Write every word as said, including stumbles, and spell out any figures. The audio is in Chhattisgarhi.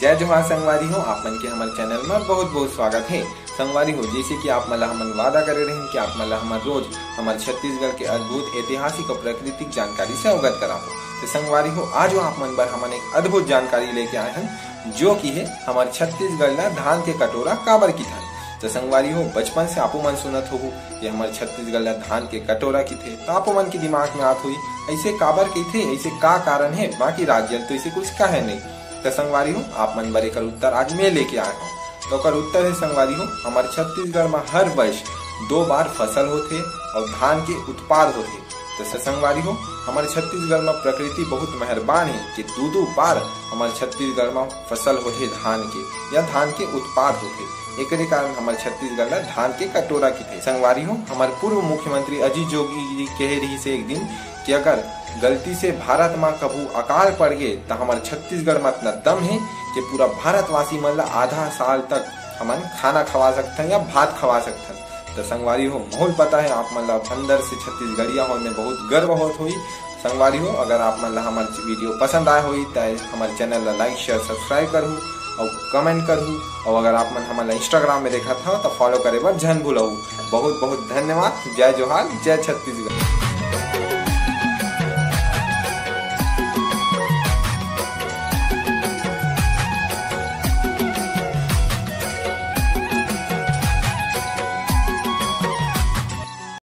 जय जोहार संगवारी हो, आप मन के हमर चैनल में बहुत बहुत स्वागत है। संगवारी हो, जैसे कि आप मन ला हमन वादा करे रहिन कि आप मन ला हमन रोज हमर छत्तीसगढ़ के अद्भुत ऐतिहासिक और प्राकृतिक जानकारी से अवगत कराबो। तो संगवारी हो, आज आप मन बर हमन एक अद्भुत जानकारी लेके आए हन, जो कि है हमर छत्तीसगढ़ ला धान के कटोरा काबर किथन। तो संगवारी हो, बचपन से आपो मन सुनत होहू कि हमर छत्तीसगढ़ ला धान के कटोरा किथे, तो आपो मन के दिमाग में आत होही, ऐसे काबर किथे, ऐसे का कारण है? बाकी राज्य तो ऐसे कुछ कहे नहीं। तो संगवारी हो, आप मन बर एकर उत्तर आज मैं लेके आए हूँ। तो ओकर उत्तर है संगवारी हो, हमर छत्तीसगढ़ में हर वर्ष दो बार फसल होथे और धान के उत्पाद होथे। तो स-, संगवारी हो, हमर छत्तीसगढ़ में प्रकृति बहुत मेहरबान है कि दू दू बार हमर छत्तीसगढ़ में फसल होथे धान के, या धान के उत्पाद होथे, एकरे कारण हमर छत्तीसगढ़ ला धान के कटोरा किथे। संगवारी हो, हमर पूर्व मुख्यमंत्री अजीत जोगी जी कहे रहिस हे एक दिन कि अगर गलती से भारत म कभू अकाल पड़ गे, त हमर छत्तीसगढ़ म अतना दम हे कि पूरा भारतवासी मन ला आधा साल तक हमन खाना खवा सकथन या भात खवा सकथन। त संगवारी हो, मोला पता है आप मन ला अंदर से छत्तीसगढ़िया होए में बहुत गर्व होत होही। संगवारी हो, अगर आप मन ला हमर video पसंद आए होही, त हमर channel ला like, share, subscribe करहू और comment करहू। और अगर आप मन हमन ला Instagram में देखत हव, त follow करे बर झन भूलहू। बहुत बहुत धन्यवाद। जय जोहार, जय छत्तीसगढ़।